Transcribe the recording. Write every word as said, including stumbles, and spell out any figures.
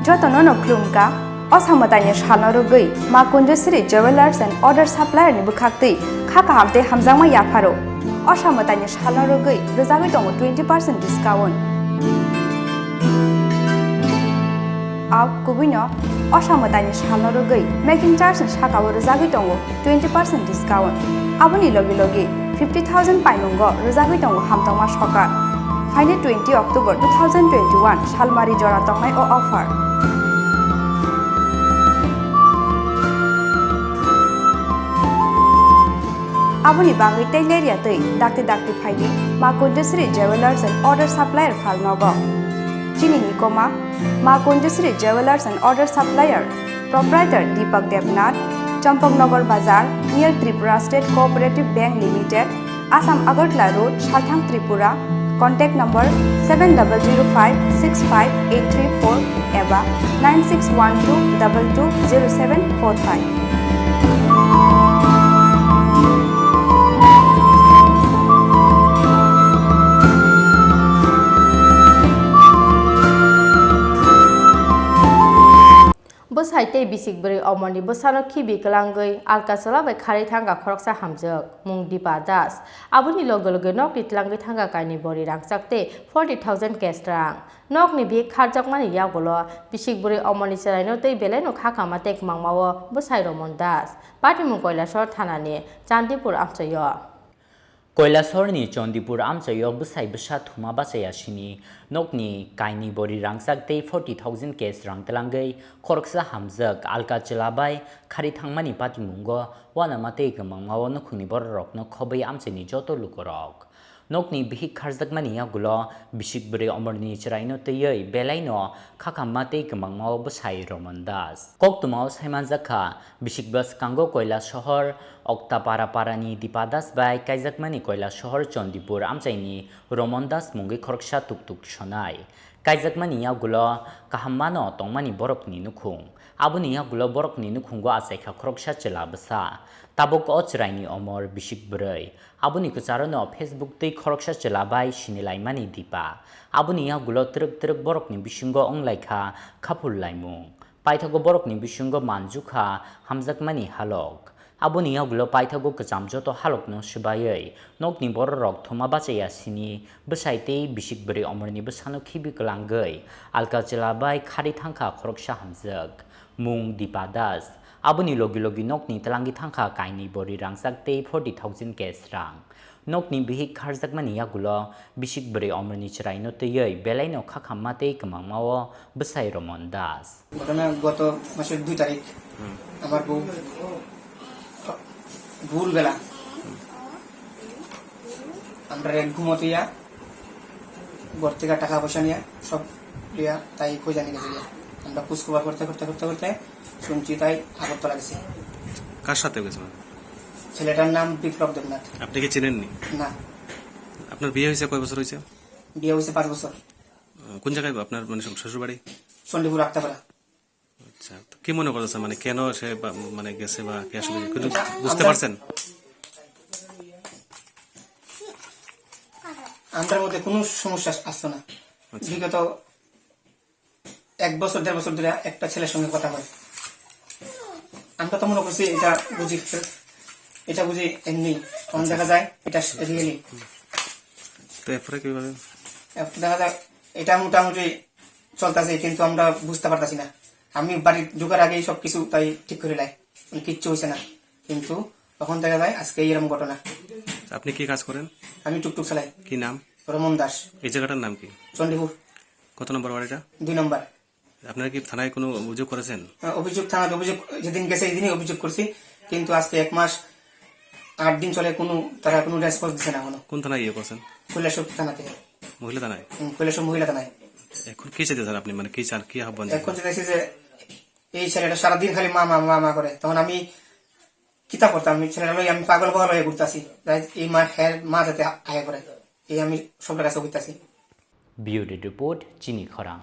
Jotono no khulumkha, o samwtaini salno rwgwi Ma Kunjosri Jewellers and Other Supplier ni bwkhaktwi kha kaham tei hamjakma yapharo. O samwtaini salno rwgwi rwjagwi tongo twenty percent discount. Au kubuino o samwtaini salno rwgwi making charge ni sakao rwjagwi tongo twenty percent discount. Aboni logi logi fifty thousand paimungo rwjagwi tongo hamtokma sokar. Phaini twenty October two thousand twenty-one salmari jora tongnai o offer. Aboni bagwi tei lerya twi dakti dakti phaidi Ma Kunjosri Jewellers and Other Supplier phalnogo. Chini nikoma Ma Kunjosri Jewellers and Other Supplier, Proprietor Deepak Debnath, Champaknagar Bazar, near Tripura State Cooperative Bank Limited, Assam Agartala Road, Salthang, Tripura. Contact number seven double zero five six five eight three four eba nine six one two double two zero seven four five. Bwsai tei bisik bwrwi omorni bwsano khibi kwlangwi alka chwla bai kharwi thangkha khoroksa hamjwk, mung Dipa Das. Aboni loge loge nokni twlangwi thangkha kainwi bori rangchak tei forty thousand cash rang. Nokni bihik kharjakmani yagulo bisik bwrwi omorni chwraino tei belaino kha kama tei kwmangmao bwsai Romon Das. Patimung Koilasor thanani Chandipur amchaio. Koilasorni Chandipur amchaio bwsai bwsa thuma bachai asini nokni kainwi bori rangchak tei forty thousand cash rang twlangwi khoroksa hamjwk alka chwla bai kharwi thangmani patimungo uanama tei kwmangmao nukhungni bororokno khobwi amchaini joto lukurok. Nokni bihik kharjakmani yagulo bisik bwrwi omorni chwraino twiwi belaino kha kama tei kwmangmao bwsai Romon Das. Koktwmao saimanjakha, bisik bwskango Koilasohor Oktapara parani Dipa Das bai kaijakmani Koilasohor Chandipur amchaini Romon Das mungwi khoroksa tuktuk sonai. Kaijakmani yagulo kahammano tongmani borokni nukhung. Aboni yagulo borokni nukhungo achaikha khoroksa chwla bwsa. Tabuk o chwraini omor bisik bwrwi. Aboni kwcharono Facebook twi khoroksa chwla bai sinilaimani Dipa. Aboni yagulo twrwk twrwk borokni bisingo wnglaikha khaphurlaimung. Paithago borokni bisingo manjukha hamjakmani halok. Aboni yagulo paithago kwcham joto halokno swbaiwi nokni bororok thuma bachaya sini bwsai tei bisik bwrwi omorni bwsano khibi kwlangwi alka chwla bai kharwi thangkha khoroksa hamjwk, mung Dipa Das. Aboni logi logi nokni twlangwi thangkha kainwi bori rangchak tei forty thousand cash rang. Nokni bihik kharjakmani yagulo bisik bwrwi omorni chwraino twiwi belaino kha khamma tei kwmangmao bwsai Romon Das. ঘটনা গত মাসের দুই তারিখ। হুম। আমার বউ ভোরবেলা আমরা রেন্ট ঘুমোতে ইয়া ঘর থেকে টাকা পয়সা নিয়ে সব লিয়া তাই খোঁজানি গেছে গিয়া। আমরা খোঁজ খবর করতে করতে করতে করতে শুনছি তাই আগরতলা গেছে। কার সাথে গেছে, মানে? ছেলেটার নাম বিপ্লব দেবনাথ। আপনি কি চিনেননি? না। আপনার বিয়ে হয়েছে কয় বছর হয়েছে? বিয়ে হয়েছে পাঁচ বছর। আহ, কোন জায়গায় আপনার, মানে, শ্বশুর বাড়ি? চণ্ডীপুর আক্তাপাড়া। আচ্ছা, তো কি মনে করতেছেন, মানে, কেন সে বা, মানে, গেছে বা কে আসলে কিছু বুঝতে পারছেন? আমরার মধ্যে কোনো সমস্যা আসতো না। আচ্ছা। বিগত এক বছর, দেড় বছর ধরে একটা ছেলের সঙ্গে কথা হয়। আমরা তো মনে করছি এটা বুঝি, এটা বুঝি এমনি, তখন আচ্ছা। দেখা যায় এটা রিয়েলি। তো এরপরে কিভাবে? এরপর দেখা যায় এটা মোটামুটি চলতেছে, কিন্তু আমরা বুঝতে পারতাছি না। আমি বাড়ি ঢুকার আগেই সবকিছু তাই ঠিক করে লাই, মানে কিচ্ছু হয়েছে না, কিন্তু তখন দেখা যায় আজকে এরকম ঘটনা। আপনি কি কাজ করেন? আমি টুকটুক চালাই। কি নাম? রমন দাস। এই জায়গাটার নাম কি? চণ্ডীপুর। কত নম্বর ওয়ার্ড এটা? দুই নম্বর। আপনারা কি থানায় কোনো অভিযোগ করেছেন? হ্যাঁ, অভিযোগ থানাতে অভিযোগ যেদিন গেছে, এই দিনই অভিযোগ করছি, কিন্তু আজকে এক মাস আট দিন চলে, কোনো, তারা কোনো রেসপন্স দিচ্ছে না এখনো। কোন থানায় ইয়ে করছেন? কৈলাসহর থানাতে। মহিলা থানায়? হুম, কৈলাসহর মহিলা থানায়। এখন কি চাইতেছেন আপনি, মানে, কি চান, কি আহ্বান জানাবেন? এখন চাইতেছি যে এই ছেলেটা সারাদিন খালি মা, মা, মা, মা করে, তখন আমি কিতা করতাম? আমি ছেলেটা লই আমি পাগল পাগল হয়ে ঘুরতাছি, তাই এই মা, হ্যাঁ, মা যাতে আয় করে, এই আমি সবটার কাছে ঘুরতাছি। Bureau Report, Chini Khorang.